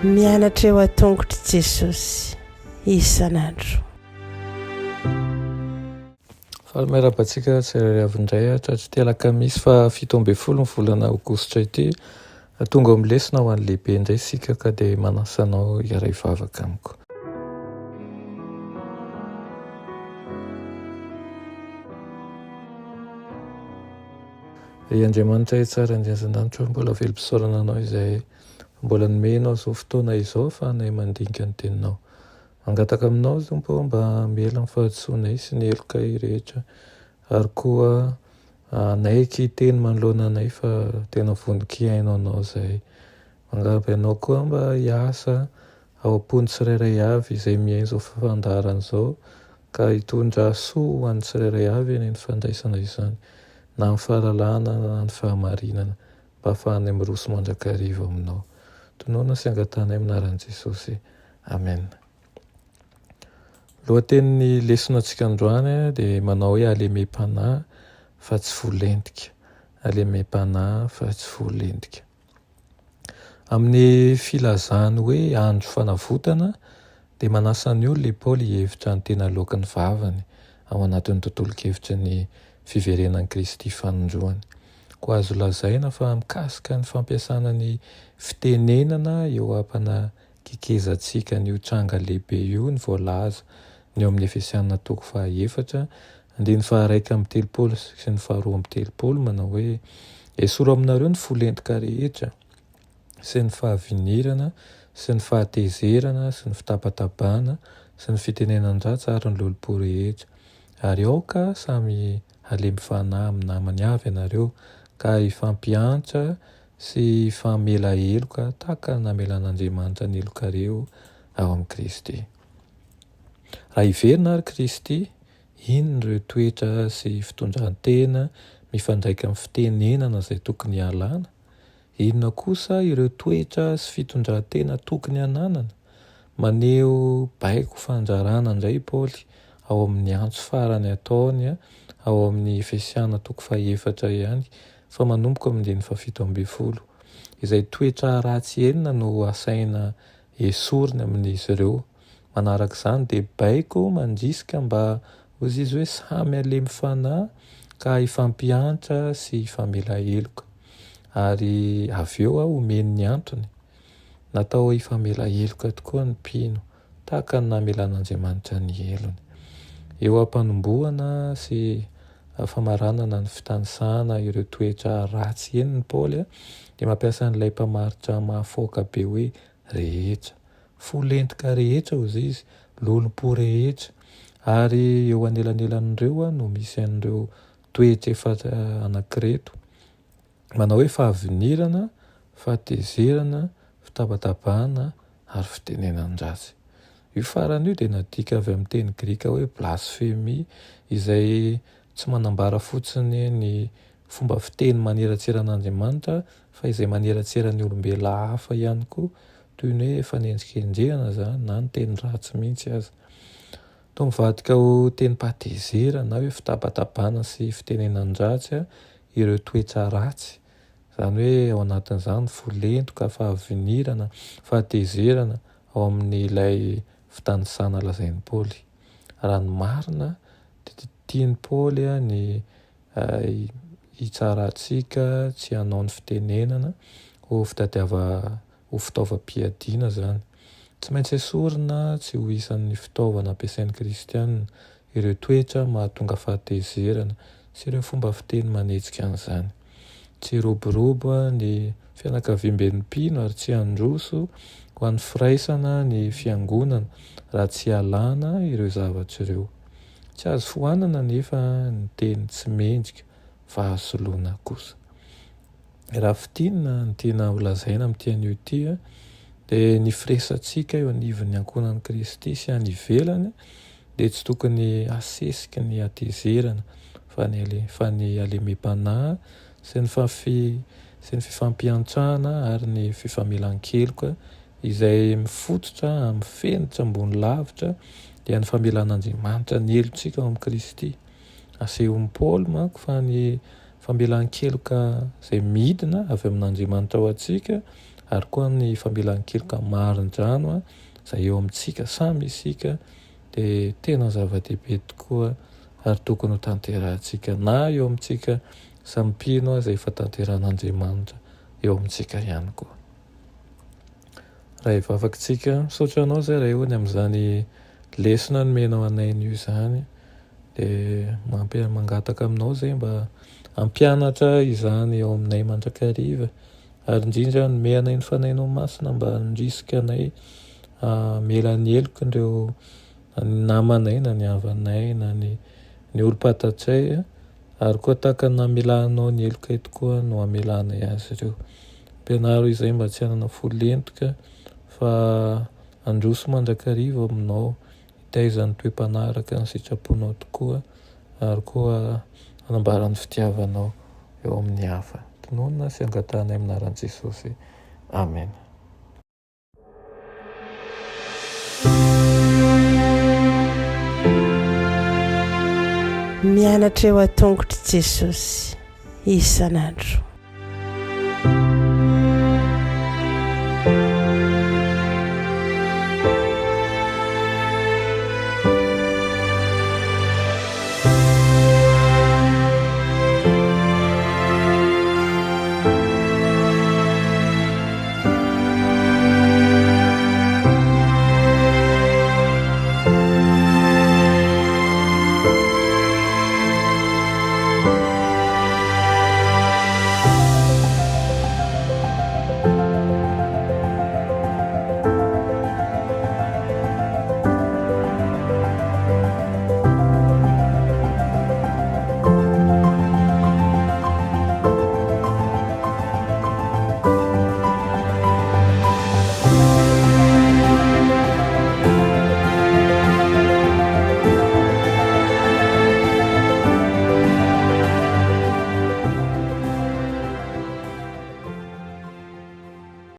Mianatra eo an-tongotr'i Jesosy isan'andro. Faly miarahaba antsika tsirairay avy indray hatratr'ity alakamisy faha 17 ny volana aogositra ity. Tonga ao amin'ny lesona ho an'ny lehibe indray isika ka dia manasa anao hiara hivavaka amiko. Ry Andriamanitra tsara indrindra an-danitra ô, mbola velom-pisaorana Anao izahay fa mbola nomenao izao fotoana izao ahafahanay mandinika ny Teninao. Mangataka Aminao Tompo ô mba hamela ny fahadisoanay sy ny helokay rehetra ary koa hanaiky hiteny manoloana anay fa tena vonon-kihaino Anao izahay. Mangaraba Ianao koa mba hiasa ao am-pon'ny tsirairay avy izay mihaino izao fandaharana izao ka hitondra soa ho an'ny tsirairay avy anie ny fandraisana izany na ny fahalalana na ny fahamarinana mba hahafahanay miroso mandrakariva aminao. Tononina sy angatahanay amin'ny anaran'i Jesosy. Amen. Lohatenin'ny lesona antsika androany dia manao hoe halemem-panahy fa tsy volentika. Halemem-panahy fa tsy volentika. Amin'ny filazany hoe andro fanavotana dia manasa ny olona i Paoly hihevitra ny tena aloaky ny vavany ao anatin'ny tontolon-kevitry ny fiverenan'i Kristy fanindroany. Koa azo lazaina fa mikasika ny fampiasana ny fitenenana eo am-panakekezantsika an'io tranga lehibe io ny voalaza ny ao amin'ny Efesiana toko fahaefatra Andininy faha-31 sy ny faha-32 manao hoe, Esoro aminareo ny fo lentika rehetra, sy ny fahavinirana, sy ny fahatezerana, sy ny fitabatabana, sy ny fitenenan-dratsy ary ny lolompo rehetra. Ary aoka samy halemy fanahy amin'ny namany avy ianareo, ka hifampiantra sy hifamela heloka tahaka ny namelan'Andriamanitra ny helokareo ao amin'i Kristy. Raha hiverina ary Kristy, inona ireo toetra sy fitondran-tena mifandraika amin'ny fitenenana izay tokony hialana? Inona kosa ireo toetra sy fitondran-tena tokony hananana? Maneho baiko fandrarana indray i Paoly ao amin'ny antso farany ataony ao amin'ny Efesiana toko fahefatra ihany, fa manomboka amin'ny andininy fahafito ambin'ny folo. Izay toetra ratsy enina no asaina esoriny amin'izy ireo. Manaraka izany dia baiko mandrisika mba hozy izy hoe samy halemy fanahy ka hifampiantra sy hifamela heloka. Ary avy eo aho omeny ny antony. Natao hifamela heloka tokoa ny mpino, tahaka ny namelan'Andriamanitra ny helony. Eo am-panombohana sy famaranana ny fitanisana ireo toetra ratsy henon'i Paoly dia mampiasa an'ilay mpamaritra mahafaoka be hoe rehetra. Fo lentika rehetra, hozy izy, lolompo rehetra. Ary eo anelanelan'ireo no misy an'ireo toetra efa anankireto. Manao hoe fahavinirana, fahatezerana, fitabatabana ary fitenenan-dratsy. Io farany io dia nadika avy amin'ny teny grika hoe blasfemia, izay tsy manambara fotsiny ny fomba fiteny maniratsira an'Andriamanitra fa izay maniratsira ny olombelona hafa ihany koa, toy ny hoe fanendrikendrehana izany na ny teny ratsy mihitsy aza. Toa mivadika ho tenim-pahatezerana na hoe fitabatabana sy fitenenan-dratsy ireo toetra ratsy, izany hoe ao anatin'izany fo lentoka, fahavinirana, fahatezerana ao amin'ilay fitanisana lazain'i Paoly. Raha ny marina dia tian'i Paoly ny hitsara antsika tsy hanao ny fitenenana ho fitadiava ho fitaovam-piadiana izany. Tsy maintsy esorina tsy ho isan'ny fitaovana ampiasain'ny kristiana ireo toetra mahatonga fahatezerana sy ireo fomba fiteny manetsika an'izany. Tsy hiroborobo ny fianakaviamben'ny mpino ary tsy handroso ho an'ny firaisana ny fiangonana raha tsy ialana ireo zavatra ireo. Tsy azo foanana anefa ny teny tsy mendrika fa azo soloina kosa. Raha fintinina ny tiana ho lazaina amin'ity anio ity dia ny firesantsika eo anivon'ny ankohonan'i Kristy sy any ivelany dia tsy tokony hasesiky ny hatezerana fa ny fa ny halemem-panahy sy ny fafi sy ny fifampiantrana ary ny fifamelan-keloka izay mifototra amin'ny fenitra ambony lavitra dia ny famelan'Andriamanitra ny helotsika ao amin'i Kristy. Asehon'i Paoly manko fa ny famelan-keloka izay midina avy amin'Andriamanitra ho antsika ary koa ny famelan-keloka marin-drano izay eo amintsika samy isika dia tena zava-dehibe tokoa ary tokony ho tanterahantsika na eo amintsika samy mpino aza efa tanterahan'Andriamanitra eo amintsika ihany koa. Raha hivavaka isika, misaotra anao izay Ray o ny amin'izany lesona nomenao anay anio izany. Dia mampi- mangataka aminao izay mba hampianatra izany ao aminay mandrakariva ary indrindra hanome anay ny Fanahinao Masina mba handrisika anay hamela ny helokin'ireo namanay na ny havanay na ny ny olom-pantatray ary koa tahaka ny namelanao ny helokay tokoa no hamelanay azy ireo. Ampianaro izay mba tsy hanana fo lentika fa handroso mandrakariva aminao, hitaiza ny toe-panahy araka ny sitraponao tokoa ary koa hanambara ny fitiavanao eo amin'ny hafa. Tononina sy angatahanay amin'ny anaran'i Jesosy. Amena. Mianatra eo an-tongotr'i Jesosy isan'andro.